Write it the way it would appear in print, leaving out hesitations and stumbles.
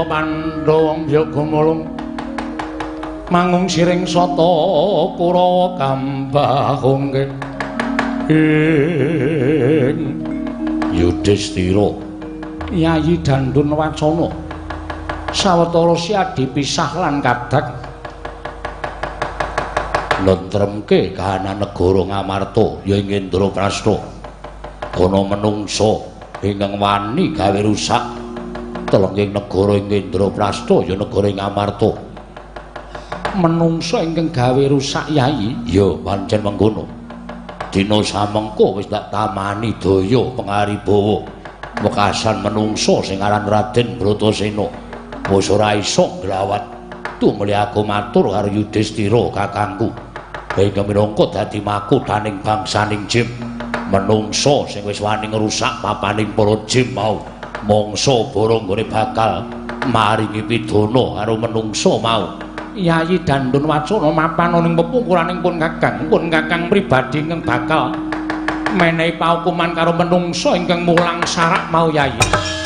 Pandhawa mbya gumulung mangung siring sata Kurawa kambahungke ing Yudhistira. Yayi Dandun Wacana sawetara siadi pisah lan kadak Nentremke kahanan negara Ngamarta ya ing Indraprastha. Ana menungsa ingkang wani gawe rusak telenging negara ing Indraprastha ya negara Ngamarta. Menungsa ingkang gawe rusak Yayi? Ya pancen mengkono. Dina samengko wis tak tamani daya pangaribawa wekasan menungsa sing aran Raden Bratasena wis ora iso nglawat. Tumuli aku matur karo Yudhistira kakangku ingkang minangka dadi makuthaning bangsaning Jim. Menungsa sing wis wani ngrusak papaning para Jim mau mangsa bara nggone bakal maringi pidana karo menungsa mau. Yayi Dandun Wacana mapan ning pepungkuraning pun kakang, pun kakang pribadi ingkang bakal menehi paukuman karo menungsa ingkang mulang sarak mau Yayi.